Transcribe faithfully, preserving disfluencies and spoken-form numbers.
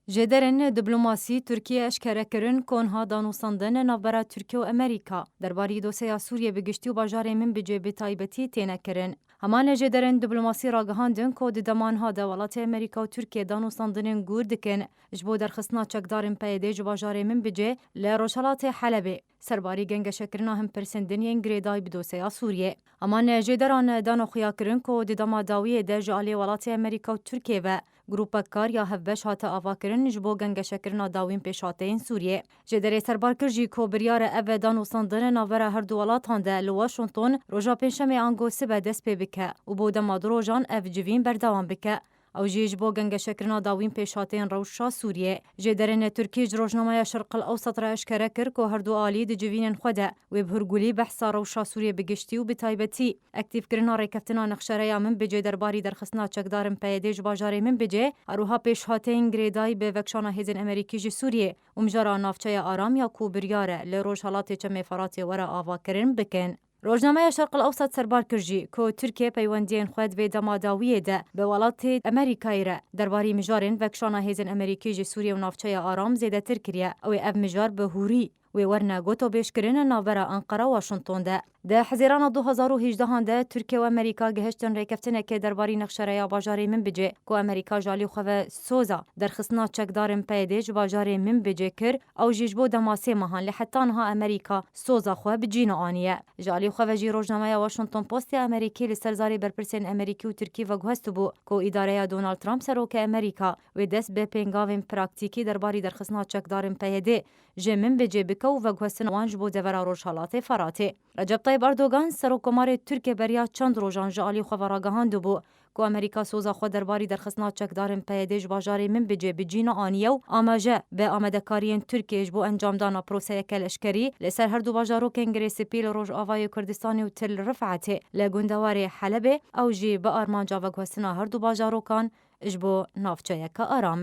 Jêderên diplomasî Tirkiye eşkere kirin ku niha danûstandin navbera Tirkiye û Amerîka derbarî dosyeya Sûriyê bi giştî û bajarê Minbicê bi taybetî têne kirin. Heman jêderên diplomasî ragihandin ku di dema niha de welatê Amerîka û Tirkiye danûstandinên gûr dikin ji bo derxistina çekdarên P Y D ji bajarê Minbicê li rojhelatê Helebê. Serbarî gengeşekirina hin pirsên din yên girêdayî bi dosyeya Sûriyê. Heman jêderan dano xuyakirin ku di dema dawiyê de ji alî welatê Amerîka û Tirkiye ve grûpek kar ya hevbeş hate avakirin ji bo gengeşekirina dawîn pêşhateyên Sûriyê. Jêderê serbar kir jî ku biryar e ev danûstandin navbera her du welatan de li Washington roja Pêncşemê ango sibe dest pê bike û bo dema du rojan ev civîn berdewam bike. Ew jî ji bo gengeşekirina dawîn pêşhateyên rewşa Sûriyê. Jêderên Tirkî ji rojnameya Şerqil Ewsat re eşkere kir ku her du alî di civînên xwe de wê bi hurgulî behsa rewşa Sûriyê bi giştî û bi taybetî aktîfkirina rêkeftina nexşereya Minbicê derbarî derxistina çekdarên P Y D ji bajarê Minbicê, her wiha pêşhateyên girêdayî bi vekşana hêzên Amerîkî ji Sûriyê û mijara navçeya aram ya ku biryar e li rojhelatê Çemê Feratê were avakirin bikin. Rojnameya Şerqil Ewsat serbar kir jî ku Tirkiye peywendiyên xwe di vê dema dawiyê de bi welatê Amerîkayê re derbarî mijarên vekşana hêzên Amerîkî ji Sûriye û navçeya aram zêdetir kiriye. Ew ê ev mijar bi hûrî wê werne gotobêjkirin navbera Enqera Washington de. Di Hezîrana du hezar û hejdehan de Tirkiye û Amerîka gihiştin rêkeftinekê derbarî nexşereya bajarê Minbicê ku Amerîka ji alî xwe ve soza derxistina çekdarên P Y D ji bajarê Minbicê kir. Ew jî ji bo dema sê mehan lê heta niha Amerîka soza xwe bi cî neaniye. Ji alî xwe ve jî rojnameya Washington Postê Amerîkî li ser zarê berpirsên Amerîkî û Tirkî veguhestibû ku îdareya Donald Trump serokê Amerîka wê dest bi pêngavên praktîkî derbarî derxistina çekdarên P Y D ji Minbicê bike û veguhestina wan ji bo devera Rojhelatê Feratê. Recep Tayyip Erdogan, Serokkomarê Tirkiye beriya çend rojan ji alî xwe ve ragihandibû ku Amerîka soza xwe derbarî derxistina çekdarên P Y D ji bajarê Minbicê bi cî neaniye û amaje bi amadekariyên Tirkiyê ji bo encamdana proseyeke leşkerî li ser her du bajarokên Girê Spî li Rojavayê Kurdistanê û Til Rifetê li gundewarê Helebê, ew jî bi armanca veguhestina her du bajarokan ji bo navçeyeke aram.